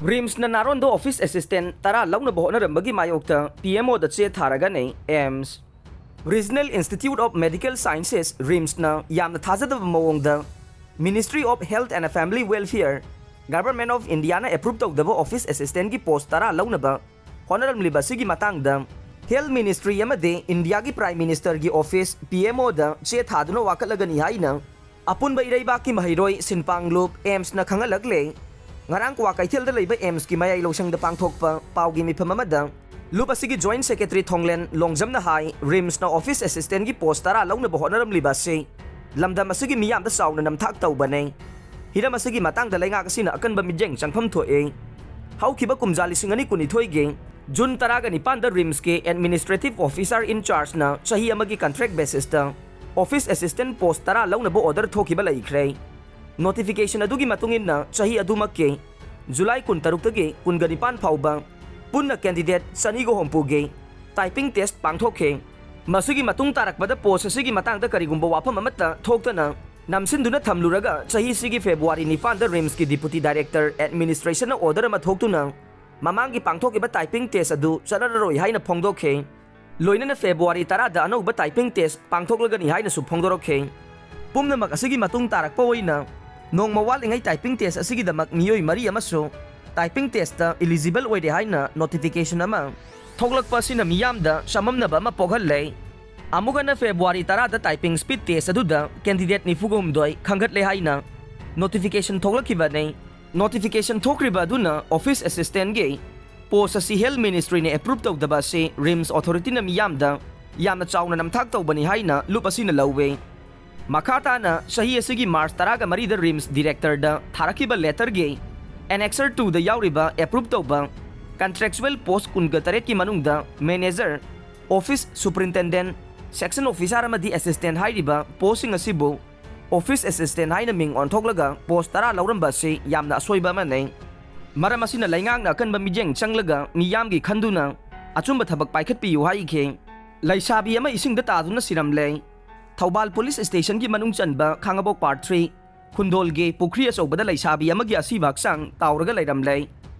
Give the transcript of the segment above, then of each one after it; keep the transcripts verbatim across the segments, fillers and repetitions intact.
ꯔꯤꯝꯁꯅ ꯅꯥꯔꯣꯟꯗ office assistant ꯇꯔꯥ ꯂꯧꯅꯕ ꯍꯣꯠꯅꯔꯝꯕꯒꯤ ꯃꯥꯌꯣꯛꯇ ꯄꯤ ꯑꯦꯝ ꯑꯣꯗ ꯆꯦ ꯊꯥꯔꯒꯅꯤ AIIMS. Regional Institute of Medical Sciences, ꯔꯤꯝꯁꯅ ꯌꯥꯝꯅ ꯊꯥꯖꯗꯕ ꯃꯑꯣꯡꯗ Ministry of Health and Family Welfare, Government of Indiaꯅ ꯑꯦꯄ꯭ꯔꯨꯞ ꯇꯧꯗꯕ ꯑꯣꯐꯤꯁ ꯑꯦꯁꯤꯁꯇꯦꯟꯒꯤ ꯄꯣꯁ ꯇꯔꯥ ꯂꯧꯅꯕ ꯍꯣꯠꯅꯔꯝꯂꯤꯕ ꯑꯁꯤꯒꯤ ꯃꯇꯥꯡꯗ ꯍꯦꯜꯊ ꯃꯤꯅꯤꯁꯇ꯭ꯔꯤ ꯑꯃꯗꯤ ꯏꯟꯗꯤꯌꯥꯒꯤ ꯄ꯭ꯔꯥꯏꯝ ꯃꯤꯅꯤꯁꯇꯔꯒꯤ ꯑꯣꯐꯤꯁ, ꯄꯤ ꯑꯦꯝ ꯑꯣꯗ ꯆꯦ ꯊꯥꯗꯨꯅ ꯋꯥꯀꯠꯂꯒꯅꯤ ꯍꯥꯏꯅ ꯑꯄꯨꯟꯕ ꯏꯔꯩꯕꯥꯛꯀꯤ ꯃꯍꯩꯔꯣꯏ ꯁꯤꯟꯄꯥꯡꯂꯨꯞ ꯑꯦꯝꯁꯅ ꯈꯪꯍꯜꯂꯛꯂꯦ꯫ ꯉꯔꯥꯡ ꯀ꯭ꯋꯥꯀꯩꯊꯦꯜꯗ ꯂꯩꯕ ꯑꯦꯝꯁꯀꯤ ꯃꯌꯥꯏ ꯂꯧꯁꯪꯗ ꯄꯥꯡꯊꯣꯛꯄ ꯄꯥꯎꯒꯤ ꯃꯤꯐꯝ ꯑꯃꯗ ꯂꯨꯞ ꯑꯁꯤꯒꯤ ꯖꯣꯏꯟꯠ ꯁꯦꯀ꯭ꯔꯦꯇꯔꯤ ꯊꯣꯡꯂꯦꯟ ꯂꯣꯡꯖꯝꯅ ꯍꯥꯏ, ꯔꯤꯝꯁꯅ ꯑꯣꯐꯤꯁ ꯑꯦꯁꯤꯁꯇꯦꯟꯒꯤ ꯄꯣꯁ ꯇꯔꯥ ꯂꯧꯅꯕ ꯍꯣꯠꯅꯔꯝꯂꯤꯕ ꯑꯁꯤ ꯂꯝꯗꯝ ꯑꯁꯤꯒꯤ ꯃꯤꯌꯥꯝꯗ ꯆꯥꯎꯅ ꯅꯝꯊꯥꯛ ꯇꯧꯕꯅꯤ꯫ ꯍꯤꯔꯝ ꯑꯁꯤꯒꯤ ꯃꯇꯥꯡꯗ ꯂꯩꯉꯥꯛ ꯑꯁꯤꯅ ꯑꯀꯟꯕ ꯃꯤꯠꯌꯦꯡ ꯆꯪꯐꯝ ꯊꯣꯛꯏ꯫ ꯍꯧꯈꯤꯕ ꯀꯨꯝꯖꯥ ꯂꯤꯁꯤꯡ ꯑꯅꯤ ꯀꯨꯟꯅꯤꯊꯣꯏꯒꯤ ꯖꯨꯟ ꯇꯔꯥꯒ ꯅꯤꯄꯥꯟꯗ ꯔꯤꯝꯁꯀꯤ ꯑꯦꯗꯃꯤꯅꯤꯁꯇ꯭ꯔꯦꯇꯤꯚ ꯑꯣꯐꯤꯁꯥꯔ ꯏꯟ ꯆꯥꯔꯖꯅ ꯆꯍꯤ ꯑꯃꯒꯤ ꯀꯟꯇ꯭ꯔꯦꯛ ꯕꯦꯁꯤꯁꯇ ꯑꯣꯐꯤꯁ ꯑꯦꯁꯤꯁꯇꯦꯟ ꯄꯣꯁ ꯇꯔꯥ ꯂꯧꯅꯕ ꯑꯣꯔꯗꯔ ꯊꯣꯛꯈꯤꯕ ꯂꯩꯈ꯭ꯔꯦ꯫ ꯅꯣꯇꯤꯐꯤꯀꯦꯁꯟ ꯑꯗꯨꯒꯤ ꯃꯇꯨꯡ ꯏꯟꯅ ꯆꯍꯤ ꯑꯗꯨꯃꯛꯀꯤ ꯖꯨꯂꯥꯏ ꯀꯨꯟꯇꯔꯨꯛꯇꯒꯤ ꯀꯨꯟꯒ ꯅꯤꯄꯥꯟ ꯐꯥꯎꯕ ꯄꯨꯟꯅ ꯀꯦꯟꯗꯤꯗꯦꯠ ꯆꯅꯤꯒ ꯍꯨꯝꯐꯨꯒꯤ ꯇꯥꯏꯄꯤꯡ ꯇꯦꯁ ꯄꯥꯡꯊꯣꯛꯈꯤ꯫ ꯃꯁꯤꯒꯤ ꯃꯇꯨꯡ ꯇꯥꯔꯛꯄꯗ ꯄꯣꯁ ꯑꯁꯤꯒꯤ ꯃꯇꯥꯡꯗ ꯀꯔꯤꯒꯨꯝꯕ ꯋꯥꯐꯝ ꯑꯃꯠꯇ ꯊꯣꯛꯇꯅ ꯅꯝꯁꯤꯟꯗꯨꯅ ꯊꯝꯂꯨꯔꯒ ꯆꯍꯤꯁꯤꯒꯤ ꯐꯦꯕ꯭ꯔꯨꯋꯥꯔꯤ ꯅꯤꯄꯥꯟꯗ ꯔꯤꯝꯁꯀꯤ ꯗꯤꯄꯨꯇꯤ ꯗꯥꯏꯔꯦꯛꯇꯔ ꯑꯦꯗꯃꯤꯅꯤꯁꯇ꯭ꯔꯦꯁꯟꯅ ꯑꯣꯔꯗꯔ ꯑꯃ ꯊꯣꯛꯇꯨꯅ ꯃꯃꯥꯡꯒꯤ ꯄꯥꯡꯊꯣꯛꯈꯤꯕ ꯇꯥꯏꯄꯤꯡ ꯇꯦꯁ ꯑꯗꯨ ꯆꯠꯅꯔꯔꯣꯏ ꯍꯥꯏꯅ ꯐꯣꯡꯗꯣꯛꯈꯤ꯫ ꯂꯣꯏꯅꯅ ꯐꯦꯕ꯭ꯔꯨꯋꯥꯔꯤ ꯇꯔꯥꯗ ꯑꯅꯧꯕ ꯇꯥꯏꯄꯤꯡ ꯇꯦꯁ ꯄꯥꯡꯊꯣꯛꯂꯒꯅꯤ ꯍꯥꯏꯅꯁꯨ ꯐꯣꯡꯗꯣꯔꯛꯈꯤ꯫ ꯄꯨꯝꯅꯃꯛ ꯑꯁꯤꯒꯤ ꯃꯇꯨꯡ ꯇꯥꯔꯛꯄ ꯑꯣꯏꯅ ꯅꯣꯡꯃ ꯋꯥꯠꯂꯤꯉꯩ ꯇꯥꯏꯄꯤꯡ ꯇꯦꯁ ꯑꯁꯤꯒꯤꯗꯃꯛ ꯃꯤꯑꯣꯏ ꯃꯔꯤ ꯑꯃꯁꯨ ꯇꯥꯏꯄꯤꯡ ꯇꯦꯁꯇ ꯏꯂꯤꯖꯤꯕꯜ ꯑꯣꯏꯔꯦ ꯍꯥꯏꯅ ꯅꯣꯇꯤꯐꯤꯀꯦꯁꯟ ꯑꯃ ꯊꯣꯛꯂꯛꯄ ꯑꯁꯤꯅ ꯃꯤꯌꯥꯝꯗ ꯆꯃꯝꯅꯕ ꯑꯃ ꯄꯣꯛꯍꯜꯂꯦ꯫ ꯑꯃꯨꯛ ꯍꯟꯅ ꯐꯦꯕ꯭ꯔꯨꯋꯥꯔꯤ ꯇꯔꯥꯗ ꯇꯥꯏꯄꯤꯡ ꯁ꯭ꯄꯤꯗ ꯇꯦꯁ ꯑꯗꯨꯗ ꯀꯦꯟꯗꯤꯗꯦꯠ ꯅꯤꯐꯨꯒ ꯍꯨꯝꯗꯣꯏ ꯈꯟꯒꯠꯂꯦ ꯍꯥꯏꯅ ꯅꯣꯇꯤꯐꯤꯀꯦꯁꯟ ꯊꯣꯛꯂꯛꯈꯤꯕꯅꯤ꯫ ꯅꯣꯇꯤꯐꯤꯀꯦꯁꯟ ꯊꯣꯛꯈ꯭ꯔꯤꯕ ꯑꯗꯨꯅ ꯑꯣꯐꯤꯁ ꯑꯦꯁꯤꯁꯇꯦꯟꯒꯤ ꯄꯣꯁ ꯑꯁꯤ ꯍꯦꯜꯊ ꯃꯤꯅꯤꯁꯇ꯭ꯔꯤꯅ ꯑꯦꯄ꯭ꯔꯨꯞ ꯇꯧꯗꯕ ꯑꯁꯤ ꯔꯤꯝꯁ ꯑꯣꯊꯣꯔꯤꯇꯤꯅ ꯃꯤꯌꯥꯝꯗ ꯌꯥꯝꯅ ꯆꯥꯎꯅ ꯅꯝꯊꯥꯛ ꯇꯧꯕꯅꯤ ꯍꯥꯏꯅ ꯂꯨꯞ ꯑꯁꯤꯅ ꯂꯧꯋꯦ꯫ ꯃꯈꯥ ꯇꯥꯅ ꯆꯍꯤ ꯑꯁꯤꯒꯤ ꯃꯥꯔꯆ ꯇꯔꯥꯒ ꯃꯔꯤꯗ ꯔꯤꯝꯁ ꯗꯤꯔꯦꯛꯇꯔꯗ ꯊꯥꯔꯛꯈꯤꯕ ꯂꯦꯇꯔꯒꯤ ꯑꯦꯅꯦꯛꯁꯔ ꯇꯨꯗ ꯌꯥꯎꯔꯤꯕ ꯑꯦꯄ꯭ꯔꯨꯞ ꯇꯧꯕ ꯀꯟꯇ꯭ꯔꯦꯛꯆꯨꯋꯦꯜ ꯄꯣꯁ ꯀꯨꯟꯒ ꯇꯔꯦꯠꯀꯤ ꯃꯅꯨꯡꯗ manager, office superintendent, section officer ꯑꯃꯗꯤ ꯑꯦꯁꯤꯁꯇꯦꯟꯠ ꯍꯥꯏꯔꯤꯕ ꯄꯣꯁꯁꯤꯡ ꯑꯁꯤꯕꯨ ꯑꯣꯐꯤꯁ ꯑꯦꯁꯤꯁꯇꯦꯟꯠ ꯍꯥꯏꯅ ꯃꯤꯡ ꯑꯣꯟꯊꯣꯛꯂꯒ ꯄꯣꯁ ꯇꯔꯥ ꯂꯧꯔꯝꯕ ꯑꯁꯤ ꯌꯥꯝꯅ ꯑꯁꯣꯏꯕ ꯑꯃꯅꯤ꯫ ꯃꯔꯝ ꯑꯁꯤꯅ ꯂꯩꯉꯥꯛꯅ ꯑꯀꯟꯕ ꯃꯤꯠꯌꯦꯡ ꯆꯪꯂꯒ ꯃꯤꯌꯥꯝꯒꯤ ꯈꯟꯗꯨꯅ ꯑꯆꯨꯝꯕ ꯊꯕꯛ ꯄꯥꯏꯈꯠꯄꯤꯌꯨ ꯍꯥꯏꯈꯤ꯫ ꯂꯩꯁꯥꯕꯤ ꯑꯃ ꯏꯁꯤꯡꯗ ꯇꯥꯗꯨꯅ ꯁꯤꯔꯝꯂꯦ꯫ ꯊꯧꯕꯥꯜ ꯄꯨꯂꯤꯁ ꯁ꯭ꯇꯦꯁꯟꯒꯤ ꯃꯅꯨꯡ ꯆꯟꯕ ꯈꯥꯉꯕꯣꯛ ꯄꯥꯔꯠ ꯊ꯭ꯔꯤ ꯈꯨꯟꯗꯣꯜꯒꯤ ꯄꯨꯈ꯭ꯔꯤ ꯑꯆꯧꯕꯗ ꯂꯩꯁꯥꯕꯤ ꯑꯃꯒꯤ ꯑꯁꯤꯕ ꯍꯛꯆꯥꯡ ꯇꯥꯎꯔꯒ ꯂꯩꯔꯝꯂꯦ꯫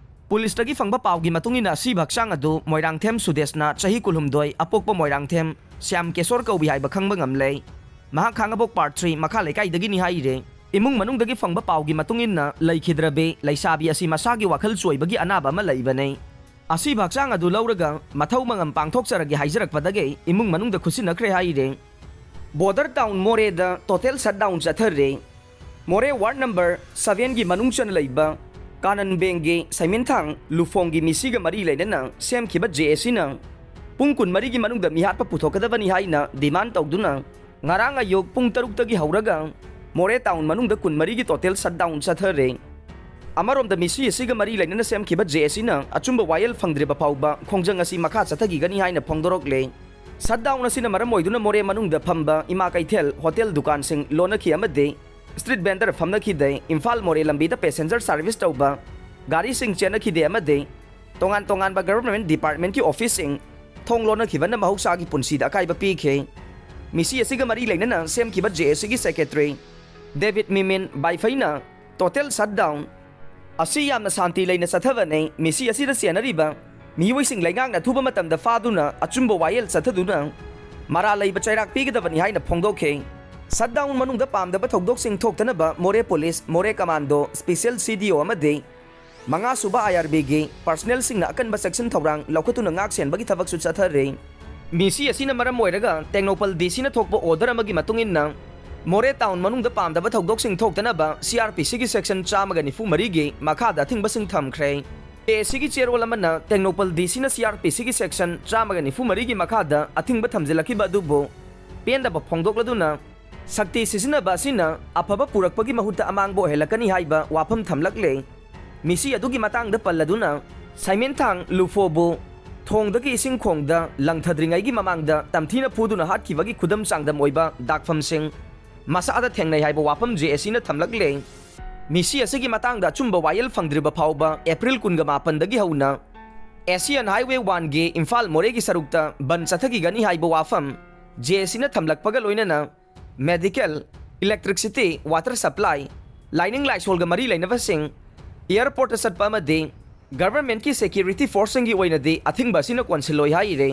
ꯄꯨꯂꯤꯁꯇꯒꯤ ꯐꯪꯕ ꯄꯥꯎꯒꯤ ꯃꯇꯨꯡ ꯏꯟꯅ, ꯑꯁꯤꯕ ꯍꯛꯆꯥꯡ ꯑꯗꯨ ꯃꯣꯏꯔꯥꯡꯊꯦꯝ ꯁꯨꯗꯦꯁꯅ, ꯆꯍꯤ ꯀꯨꯟꯍꯨꯝꯗꯣꯏ, ꯑꯄꯣꯛꯄ ꯃꯣꯏꯔꯥꯡꯊꯦꯝ, ꯁ꯭ꯌꯥꯝ ꯀꯦꯁꯣꯔ ꯀꯧꯕꯤ ꯍꯥꯏꯕ ꯈꯪꯕ ꯉꯝꯂꯦ꯫ ꯃꯍꯥꯛ ꯈꯥꯉꯕꯣꯛ ꯄꯥꯔꯠ ꯊ꯭ꯔꯤ ꯃꯈꯥ ꯂꯩꯀꯥꯏꯗꯒꯤꯅꯤ ꯍꯥꯏꯔꯦ꯫ ꯏꯃꯨꯡ ꯃꯅꯨꯡꯗꯒꯤ ꯐꯪꯕ ꯄꯥꯎꯒꯤ ꯃꯇꯨꯡ ꯏꯟꯅ, ꯂꯩꯈꯤꯗ꯭ꯔꯕꯤ ꯂꯩꯁꯥꯕꯤ ꯑꯁꯤ ꯃꯁꯥꯒꯤ ꯋꯥꯈꯜ ꯆꯣꯏꯕꯒꯤ ꯑꯅꯥꯕ ꯑꯃ ꯂꯩꯕꯅꯦ꯫ ꯑꯁꯤꯕ ꯍꯛꯆꯥꯡ ꯑꯗꯨ ꯂꯧꯔꯒ ꯃꯊꯧ ꯃꯉꯝ ꯄꯥꯡꯊꯣꯛꯆꯔꯒꯦ ꯍꯥꯏꯖꯔꯛꯄꯗꯒꯤ ꯏꯃꯨꯡ ꯃꯅꯨꯡꯗ ꯈꯨꯠꯁꯤꯟꯅꯈ꯭ꯔꯦ ꯍꯥꯏꯔꯦ꯫ ꯕꯣꯔꯗꯔ ꯇꯥꯎꯟ ꯃꯣꯔꯦꯗ ꯇꯣꯇꯦꯜ ꯁꯠꯗꯥꯎꯟ ꯆꯠꯊꯔꯦ꯫ ꯃꯣꯔꯦ ꯋꯥꯔꯗ ꯅꯝꯕꯔ ꯁꯚꯦꯟꯒꯤ ꯃꯅꯨꯡ ꯆꯟꯅ ꯂꯩꯕ ꯀꯥꯅꯟ ꯕꯦꯡꯒꯤ ꯁꯩꯃꯤꯟꯊꯥꯡ ꯂꯨꯐꯣꯡꯒꯤ ꯃꯤꯁꯤꯒ ꯃꯔꯤ ꯂꯩꯅꯅ ꯁꯦꯝꯈꯤꯕ ꯖꯦ ꯑꯦ ꯁꯤꯅ ꯄꯨꯡ ꯀꯨꯟꯃꯔꯤꯒꯤ ꯃꯅꯨꯡꯗ ꯃꯤꯍꯥꯠꯄ ꯄꯨꯊꯣꯛꯀꯗꯕꯅꯤ ꯍꯥꯏꯅ ꯗꯤꯃꯥꯟ ꯇꯧꯗꯨꯅ ꯉꯔꯥꯡ ꯑꯌꯨꯛ ꯄꯨꯡ ꯇꯔꯨꯛꯇꯒꯤ ꯍꯧꯔꯒ ꯃꯣꯔꯦ ꯇꯥꯎꯟ ꯃꯅꯨꯡꯗ ꯀꯨꯟꯃꯔꯤꯒꯤ ꯇꯣꯇꯦꯜ ꯁꯠꯗꯥꯎꯟ ꯆꯠꯊꯔꯦ꯫ ꯑꯃꯔꯣꯝꯗ ꯃꯤꯁꯤ ꯑꯁꯤꯒ ꯃꯔꯤ ꯂꯩꯅꯅ ꯁꯦꯝꯈꯤꯕ ꯖꯦ ꯑꯦ ꯁꯤꯅ ꯑꯆꯨꯝꯕ ꯋꯥꯌꯦꯜ ꯐꯪꯗ꯭ꯔꯤꯕ ꯐꯥꯎꯕ ꯈꯣꯡꯖꯪ ꯑꯁꯤ ꯃꯈꯥ ꯆꯠꯊꯈꯤꯒꯅꯤ ꯍꯥꯏꯅ ꯐꯣꯡꯗꯣꯔꯛꯂꯦ꯫ ꯁꯠꯗꯥꯎꯟ ꯑꯁꯤꯅ ꯃꯔꯝ ꯑꯣꯏꯗꯨꯅ ꯃꯣꯔꯦ ꯃꯅꯨꯡꯗ ꯐꯝꯕ ꯏꯃꯥ ꯀꯩꯊꯦꯜ, ꯍꯣꯇꯦꯜ ꯗꯨꯀꯥꯟꯁꯤꯡ ꯂꯣꯟꯅꯈꯤ ꯑꯃꯗꯤ ꯁ꯭ꯇ꯭ꯔꯤꯠ ꯚꯦꯟꯗꯔ ꯐꯝꯅꯈꯤꯗꯦ꯫ ꯏꯝꯐꯥꯜ ꯃꯣꯔꯦ ꯂꯝꯕꯤꯗ ꯄꯦꯁꯦꯟꯖꯔ ꯁꯥꯔꯚꯤꯁ ꯇꯧꯕ ꯒꯥꯔꯤꯁꯤꯡ ꯆꯦꯟꯅꯈꯤꯗꯦ ꯑꯃꯗꯤ ꯇꯣꯉꯥꯟ ꯇꯣꯉꯥꯟꯕ ꯒꯚꯔꯟꯃꯦꯟꯠ ꯗꯤꯄꯥꯔꯠꯃꯦꯟꯠꯀꯤ ꯑꯣꯐꯤꯁꯁꯤꯡ ꯊꯣꯡ ꯂꯣꯟꯅꯈꯤꯕꯅ ꯃꯍꯧꯁꯥꯒꯤ ꯄꯨꯟꯁꯤꯗ ꯑꯀꯥꯏꯕ ꯄꯤꯈꯤ꯫ ꯃꯤꯁꯤ ꯑꯁꯤꯒ ꯃꯔꯤ ꯂꯩꯅꯅ ꯁꯦꯝꯈꯤꯕ ꯖꯦ ꯑꯦ ꯁꯤꯒꯤ ꯁꯦꯀ꯭ꯔꯦꯇꯔꯤ ꯗꯦꯕꯤꯗ ꯃꯤꯃꯤꯟ ꯕꯥꯏꯐꯩꯅ ꯇꯣꯇꯦꯜ ꯁꯠꯗꯥꯎꯟ ꯑꯁꯤ ꯌꯥꯝꯅ ꯁꯥꯟꯇꯤ ꯂꯩꯅ ꯆꯠꯊꯕꯅꯤ꯫ ꯃꯤꯁꯤ ꯑꯁꯤꯗ ꯆꯦꯟꯅꯔꯤꯕ ꯃꯤꯑꯣꯏꯁꯤꯡ ꯂꯩꯉꯥꯛꯅ ꯑꯊꯨꯕ ꯃꯇꯝꯗ ꯐꯥꯗꯨꯅ ꯑꯆꯨꯝꯕ ꯋꯥꯌꯦꯜ ꯆꯠꯊꯗꯨꯅ ꯃꯔꯥꯜ ꯂꯩꯕ ꯆꯩꯔꯥꯛ ꯄꯤꯒꯗꯕꯅꯤ ꯍꯥꯏꯅ ꯐꯣꯡꯗꯣꯛꯈꯤ꯫ ꯁꯠꯗꯥꯎꯟ ꯃꯅꯨꯡꯗ ꯄꯥꯝꯗꯕ ꯊꯧꯗꯣꯛꯁꯤꯡ ꯊꯣꯛꯇꯅꯕ ꯃꯣꯔꯦ ꯄꯨꯂꯤꯁ, ꯃꯣꯔꯦ ꯀꯃꯥꯟꯗꯣ, ꯁ꯭ꯄꯤꯁꯦꯜ ꯁꯤ ꯗꯤ ꯑꯣ ꯑꯃꯗꯤ ꯃꯉꯥꯁꯨꯕ ꯑꯥꯏ ꯑꯥꯔ ꯕꯤꯒꯤ ꯄꯔꯁꯅꯦꯜꯁꯤꯡꯅ ꯑꯀꯟꯕ ꯆꯦꯛꯁꯤꯟ ꯊꯧꯔꯥꯡ ꯂꯧꯈꯠꯇꯨꯅ ꯉꯥꯛ ꯁꯦꯟꯕꯒꯤ ꯊꯕꯛꯁꯨ ꯆꯠꯊꯔꯤ꯫ ꯃꯤꯁꯤ ꯑꯁꯤꯅ ꯃꯔꯝ ꯑꯣꯏꯔꯒ ꯇꯦꯡꯅꯧꯄꯜ ꯗꯤ ꯁꯤꯅ ꯊꯣꯛꯄ ꯑꯣꯔꯗꯔ ꯑꯃꯒꯤ ꯃꯇꯨꯡ ꯏꯟꯅ ꯃꯣꯔꯦ ꯇꯥꯎꯟ ꯃꯅꯨꯡꯗ ꯄꯥꯝꯗꯕ ꯊꯧꯗꯣꯛꯁꯤꯡ ꯊꯣꯛꯇꯅꯕ ꯁꯤ ꯑꯥꯔ ꯄꯤ ꯁꯤꯒꯤ ꯁꯦꯛꯁꯟ ꯆꯥꯝꯃꯒ ꯅꯤꯐꯨ ꯃꯔꯤꯒꯤ ꯃꯈꯥꯗ ꯑꯊꯤꯡꯕꯁꯤꯡ ꯊꯝꯈ꯭ꯔꯦ꯫ ꯑꯦ ꯁꯤꯒꯤ ꯆꯦꯔꯣꯜ ꯑꯃꯅ ꯇꯦꯡꯅꯧꯄꯜ ꯗꯤ ꯁꯤꯅ ꯁꯤ ꯑꯥꯔ ꯄꯤ ꯁꯤꯒꯤ ꯁꯦꯛꯁꯟ ꯆꯥꯝꯃꯒ ꯅꯤꯐꯨ ꯃꯔꯤꯒꯤ ꯃꯈꯥꯗ ꯑꯊꯤꯡꯕ ꯊꯝꯖꯤꯜꯂꯛꯈꯤꯕ ꯑꯗꯨꯕꯨ ꯄꯦꯟꯗꯕ ꯐꯣꯡꯗꯣꯛꯂꯗꯨꯅ ꯁꯛꯇꯤ ꯁꯤꯖꯤꯟꯅꯕ ꯑꯁꯤꯅ ꯑꯐꯕ ꯄꯨꯔꯛꯄꯒꯤ ꯃꯍꯨꯠꯇ ꯑꯃꯥꯡꯕ ꯑꯣꯏꯍꯜꯂꯛꯀꯅꯤ ꯍꯥꯏꯕ ꯋꯥꯐꯝ ꯊꯝꯂꯛꯂꯦ꯫ ꯃꯤꯁꯤ ꯑꯗꯨꯒꯤ ꯃꯇꯥꯡꯗ ꯄꯜꯂꯗꯨꯅ ꯁꯥꯏꯃꯦꯟꯊꯥꯡ ꯂꯨꯐꯣꯕꯨ ꯊꯣꯡꯗꯒꯤ ꯏꯁꯤꯡ ꯈꯣꯡꯗ ꯂꯪꯊꯗ꯭ꯔꯤꯉꯩꯒꯤ ꯃꯃꯥꯡꯗ ꯇꯝꯊꯤꯅ ꯐꯨꯗꯨꯅ ꯍꯥꯠꯈꯤꯕꯒꯤ ꯈꯨꯗꯝ ꯆꯥꯡꯗꯝ ꯑꯣꯏꯕ ꯗꯥꯛꯐꯝꯁꯤꯡ ꯃꯁꯥꯗ ꯊꯦꯡꯅꯩ ꯍꯥꯏꯕ ꯋꯥꯐꯝ ꯖꯦ ꯑꯦ ꯁꯤꯅ ꯊꯝꯂꯛꯂꯦ꯫ ꯃꯤꯁꯤ ꯑꯁꯤꯒꯤ ꯃꯇꯥꯡꯗ ꯑꯆꯨꯝꯕ ꯋꯥꯌꯦꯜ ꯐꯪꯗ꯭ꯔꯤꯕ ꯐꯥꯎꯕ ꯑꯦꯄ꯭ꯔꯤꯜ ꯀꯨꯟꯒ ꯃꯥꯄꯟꯗꯒꯤ ꯍꯧꯅ ꯑꯦꯁꯤꯌꯥꯟ ꯍꯥꯏꯋꯦ ꯋꯥꯟꯒꯤ ꯏꯝꯐꯥꯜ ꯃꯣꯔꯦꯒꯤ ꯁꯔꯨꯛꯇ ꯕꯟ ꯆꯠꯊꯈꯤꯒꯅꯤ ꯍꯥꯏꯕ ꯋꯥꯐꯝ ꯖꯦ ꯑꯦ ꯁꯤꯅ ꯊꯝꯂꯛꯄꯒ ꯂꯣꯏꯅꯅ ꯃꯦꯗꯤꯀꯦꯜ, ꯏꯂꯦꯛꯇ꯭ꯔꯤꯛꯁꯤꯇꯤ, ꯋꯥꯇꯔ ꯁꯄ꯭ꯂꯥꯏ, ꯂꯥꯏꯅꯤꯡ ꯂꯥꯏꯁꯣꯜꯒ ꯃꯔꯤ ꯂꯩꯅꯕꯁꯤꯡ, ꯑꯦꯌꯔꯄꯣꯔꯠꯇ ꯆꯠꯄ ꯑꯃꯗꯤ ꯒꯚꯔꯟꯃꯦꯟꯠꯀꯤ ꯁꯦꯀ꯭ꯌꯨꯔꯤꯇꯤ ꯐꯣꯔꯁꯁꯤꯡꯒꯤ ꯑꯣꯏꯅꯗꯤ ꯑꯊꯤꯡꯕ ꯑꯁꯤꯅ ꯀꯣꯟꯁꯤꯜꯂꯣꯏ ꯍꯥꯏꯔꯤ꯫